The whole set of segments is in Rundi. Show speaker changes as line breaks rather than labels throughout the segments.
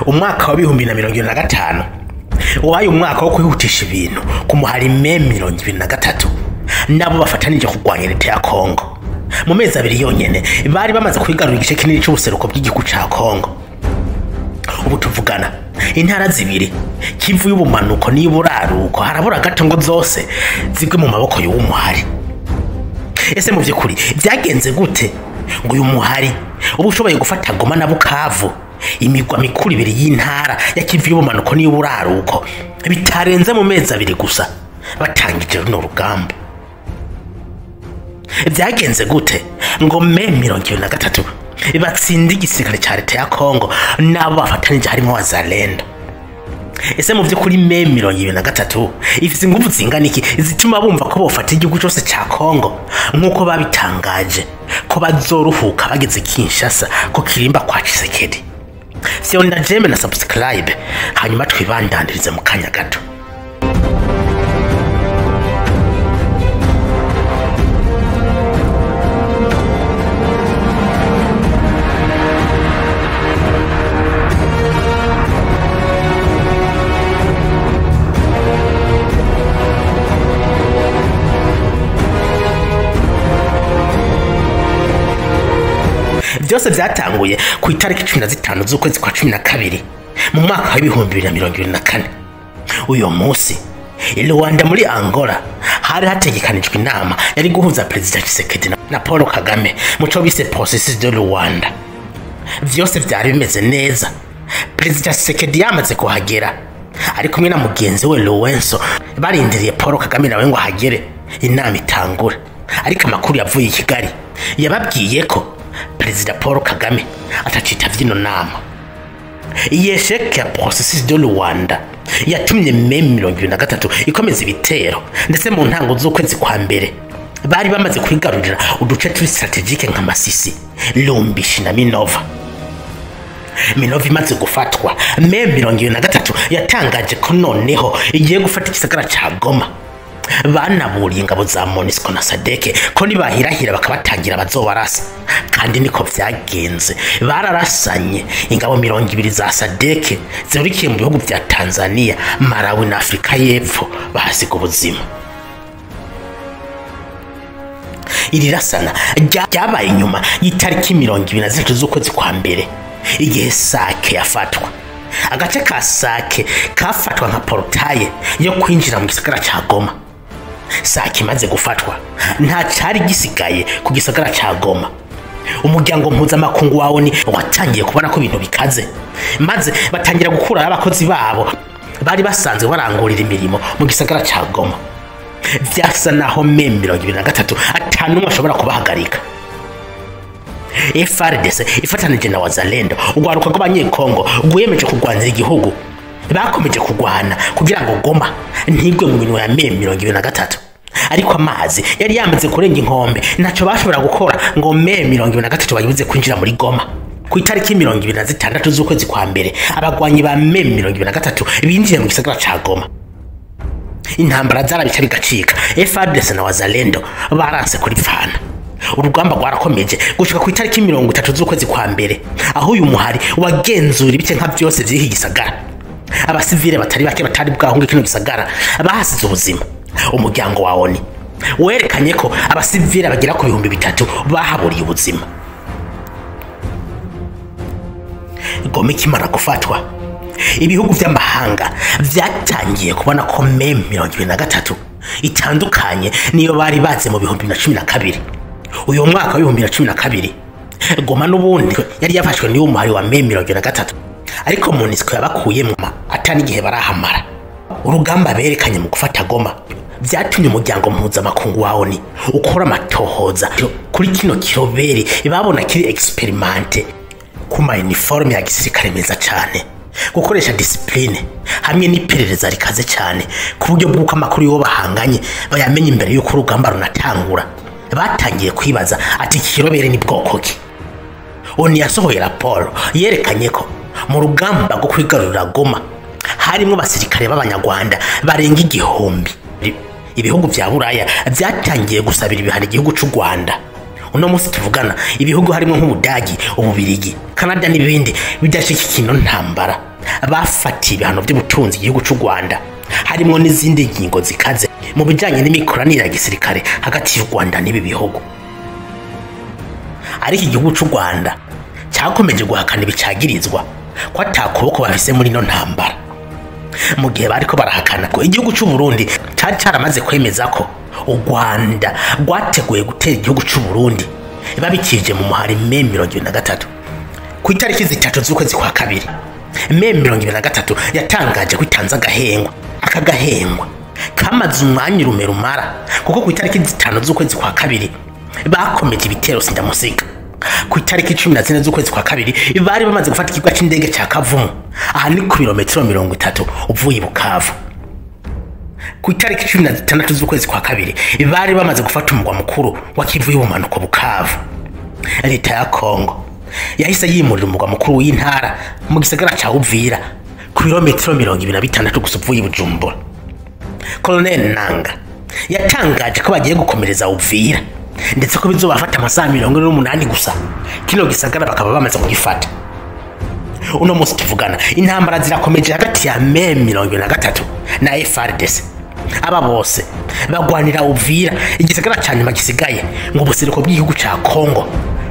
Umwaka wa 2025 wabaye umwaka wo kwihutisha ibintu ku muhari M23 nabo bafatanije kurwanya leta ya Kongo. Mu mezi abiri yonyene bari bamaze kwigarurira igice kinini c'ubuseruko bw'igihugu ca Kongo. Ubu tuvugana intara zibiri, Kivu y'ubumanuko n'iy'uburaruko, harabura gato ngo zose zigwe mu maboko y'uwo muhari. Ese mu vy'ukuri vyagenze gute ngo uyu muhari uba ushoboye gufata Goma na Bukavu, imigwa mikuru ibiri y'intara ya Kivu y'ubumanuko n'iy'uburaruko, bitarenze mu mezi abiri gusa batangije runo rugamba? Vyagenze gute ngo M23 batsinda igisirikare ca leta ya Kongo nabo bafatanije harimo Wazalendo? Ese mu vy'ukuri M23 ifise inguvu zingana iki zituma bumva ko bofata igihugu cose ca Kongo nk'uko babitangaje ko bazoruhuka bageze Kinshasa ko kirimba kwa Tshisekedi? Fyonda j'aime na subscribe, hanyuma twibandandirize mu kanya gato. Byose byatanguye ku itariki 15 z'ukwezi kwa 12 mu mwaka wa 2024. Uyo munsi i Rwanda muri Angola hari hategekanijwe inama yari guhuza Perezida Tshisekedi na Paul Kagame mu co bise Processus de Rwanda. Vyose vyari bimeze neza. Perezida Tshisekedi yamaze kuhagera ari kumwe na mugenzi we Lourenço, barindiriye Paul Kagame nawe ngo ahagere inama itangura. Ariko amakuru yavuye i Kigali yababwiye ko Perezida Paul Kagame atacitavye ino nama. Iyi échec ya Processus de Rwanda yatumye M23 ikomeza ibitero, ndetse mu ntango z'ukwezi kwa mbere bari bamaze kwigarurira uduce turi strategique nka Masisi, Lumbishi na Minova. Minova imaze gufatwa, M23 yatangaje ko noneho igiye gufata igisagara ca Goma. Banaburiye ingabo za MONUSCO na SADC ko nibahirahira bakabatangira bazobarasa, kandi niko vyagenze. Bararasanye ingabo 20 za SADC zihurikiye mu bihugu vya Tanzania, Malawi na Afrika y'Epfo bahasiga ubuzima. Iri rasana ryabaye inyuma y'itariki 23 z'ukwezi kwa mbere, igihe Sake yafatwa. Agace ka Sake kafatwa nka portaye yo kwinjira mu gisagara ca Goma. Sake imaze gufatwa nta cari gisigaye ku gisagara ca Goma. Umuryango mpuzamakungu wawo ni watangiye kubona ko ibintu bikaze, maze batangira gukura abakozi babo bari basanzwe barangurira imirimo mu gisagara ca Goma. Vyasa naho M23 atanumwe ashobora kubahagarika. FARDC ifatanije na Wazalendo, urwaruka rw'abanyekongo rwiyemeje kurwanira igihugu, bakomeje kurwana kugira ngo Goma ntigwe mu minwe ya M23. Ariko amazi yari yamaze kurenga inkombe, ntaco bashobora gukora ngo M23 bayibuze kwinjira muri Goma. Ku itariki 26 z'ukwezi kwa mbere, abagwanyi ba M23 binjiye mu gisagara ca Goma. Intambara zarabica bigacika, FARDC na Wazalendo baranse kuripfana. Urugamba rwarakomeje gushika ku itariki 30 z'ukwezi kwa mbere, aho uyu muhari wagenzura ibice nka byose vy'iki gisagara. Abasivile batari bake batari bwahunge kino gisagara bahasize ubuzima. Umuryango wa ONU werekanye ko abasivile bagera ku 3000 bahaburiye ubuzima. Goma ikimara gufatwa, ibihugu vy'amahanga vyatangiye kubona ko M23 itandukanye niyo bari baze mu 2012. Uyu mwaka wa 2012 Goma n'ubundi yari yafashwe n'uwo muhari wa M23, ariko MONUSCO yabakuyemo atani igihe barahamara. Urugamba berekanye mu gufata Goma vyatumye umuryango mpuzamakungu wa ONU ukora amatohoza kuri kino kiroberi babona kiri experimente ku ma uniforme ya gisirikare meza cane, gukoresha discipline hamwe n'iperereza rikaze cyane ku buryo bw'uko amakuru yo bahanganye bayamenye imbere y'uko urugamba runatangura. Batangiye kwibaza ati kirobere ni bwoko ki? ONU yasohoye raporo yerekanye ko mu rugamba rwo kwigarurira Goma harimo abasirikare b'abanyarwanda barenga 1000. Ibihugu vya Buraya vyatangiye gusabira ibihano igihugu c'u Rwanda. Uno munsi tuvugana ibihugu harimo nk'Ubudagi, Ububirigi, Canada n'ibindi bidashika kino ntambara Bafatiye ibihano by'ubutunzi igihugu cy'u Rwanda, harimo n'izindi ngingo zikaze mu bijyanye n'imikoranire ya gisirikare hagati y'u Rwanda n'ibi bihugu. Ariko igihugu cy'u Rwanda cyakomeje guhakana ibicagirizwa ko atakuboko bafise muri ino ntambara. Mu gihe bariko barahakana ko igihugu cy'u Burundi cyari cyaramaze kwemeza ko u Rwanda rwateguye gutera igihugu cy'u Burundi babikije mu muhari M23. Ku itariki 3 z'ukwezi kwa kabiri, M23 yatangaje ko itanze agahengwa. Aka gahengwa kamaze umwanya urume rumara, kuko ku itariki 5 z'ukwezi kwa kabiri bakomeje ibitero sindamusiga. Ku itariki 14 z'ukwezi kwa kabiri bari bamaze gufata ikibuga c'indege ca Kavumu, aha ni ku birometero 30 uvuye Bukavu. Ku itariki 16 z'ukwezi kwa kabiri bari bamaze gufata umugwa mukuru wa Kivu y'ubumanuko Bukavu. Leta ya Kongo yahise yimurira umugwa mukuru w'intara mu gisagara ca Uvira, ku birometero 26 gusa uvuye Bujumbura. Colonel Nanga yatangaje ko bagiye gukomereza Uvira, ndetse ko bizobafata amasaha 48 gusa kino gisagara bakaba bamaze kugifata. Uno munsi tuvugana intambara zirakomeje hagati ya M23 na FARDC. Aba bose bagwanira Uvira, igisagara ca nyuma gisigaye ngo ubuseruko bw'igihugu ca Kongo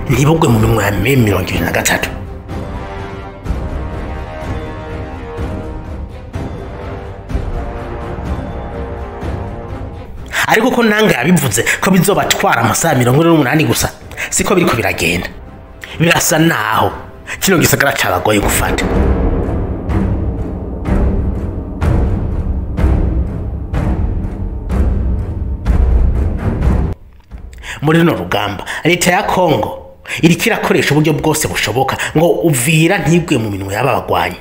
ntibugwe mu minwe ya M23. Ariko ko Nanga yabivuze ko bizobatwara amasaha 48 gusa, siko biriko biragenda. Birasa naho kino gisagara cabagoye gufata. Muri runo rugamba leta ya Kongo iriko irakoresha uburyo bwose bushoboka ngo Uvira ntigwe mu minwe y'aba bagwanyi.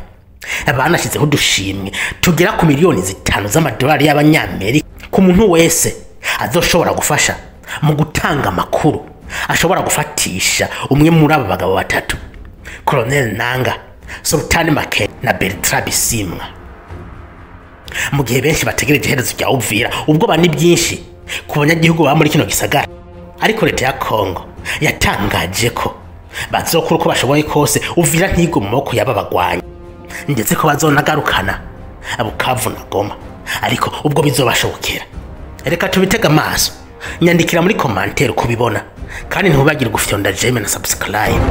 Banashyizeho udushimwe tugera ku miliyoni 5 z'amadolari y'abanyamerika ku muntu wese azoshobora gufasha mu gutanga amakuru ashobora gufatisha umwe muri aba bagabo batatu, Colonel Nanga, Sultan Makenga na Bertrand Bisimwa. Mu gihe benshi bategereje iherezo rya Uvira, ubwoba ni byinshi ku banyagihugu baba muri kino gisagara. Ariko leta ya Kongo yatangaje ko bazokora uko bashoboye kose Uvira ntigwe mu maboko y'aba bagwanyi, ndetse ko bazonagarukana Bukavu na Goma, ariko ubwo bizobashobokera. Reka tubitega amaso. Nyandikira muri commentaire kubibona, kandi ntubagire gufyonda j'aime na subscribe.